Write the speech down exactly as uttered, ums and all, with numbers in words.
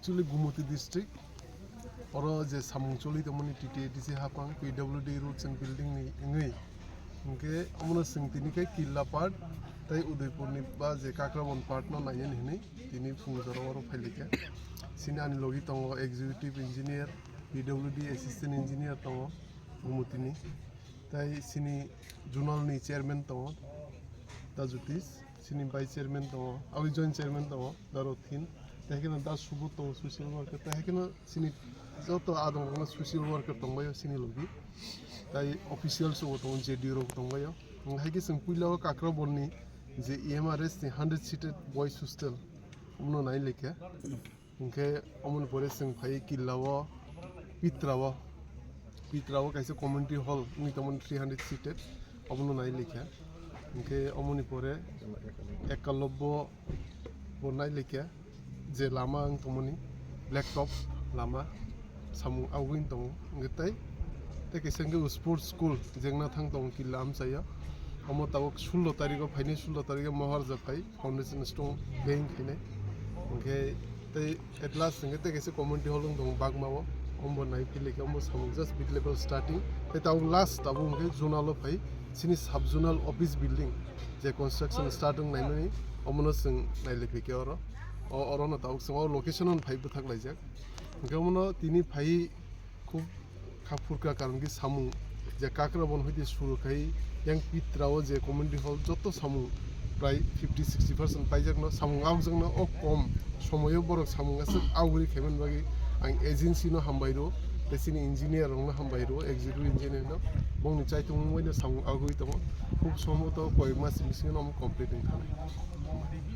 Actually, Gumoti district, oro je samung choli tongmani T T A D C hapang P W D roads and building ni wngwi, hwnkhe omono chwng tini khe Killa part tei Udaipur ni ba je Kakrabon part no nainani hwnwi tini phung jora oro phailikha. Chini ani logi tongo executive engineer, P W D assistant engineer tongo Gumoti ni, tei chini zonal ni chairman tongo Da Jyotish. Chini vice chairman tongo, aboni joint chairman tongo, Da Rothin, tei haikhe no Da Subodh tongo, social worker, tei haikhe no chini joto adong rok no social worker tongbaio chini logi, tei officials rok tongo, J D O rok tongbaio. Haikhe chwng puila o Kakrabon ni je E M R S ni hundred seated boys hostel, omono nai lekha. Hwnkhe omoni pore chwng phai Killa o, Pitra o, Pitra o kaisa community hall wngwi tongmani three hundred seated, obono nai lekha. Hwnkhe omoni pore Ekalobbo bo nai lekha, je lama wng tongmani black top lama samung agwi wng tongo. Hwnkhe tei, tei kaisa hwnkhe sports school jengna thang tongo Killa amchaio. Omo tabuk sullo tarikgo phainai, sullo tarikgo Maharajak phai foundation stone laying khainai. Hwnkhe tei at last hwnkhe tei kaisa community hall wng tongo Bagmao, ombo nai philai khe ombo samung just mid level starting, tei tabuk last tabuk hwnkhe zonal o phai chini sub zonal office building je construction start wng naimani, omono chwng nailai phai khe oro. O, orono tabuk chwng o location o phai bwthak laijak. Hwnkhe omono tini phai khub kha phurkha, karon khe samung je Kakrabon hoite suru khai yang Pitra o je community hall joto samung prai fifty sixty percent paijakno, samung aokjakno o kom somoyo borok samung aswk aogwi khaimani bagwi ang agency no hambai rwo, tei chini engineer rokno hambai rwo, executive engineer no, bongni chaitung wngbaino samung aogwi tongo, khub somboto koyek mas bisingo omo complete wng thanai.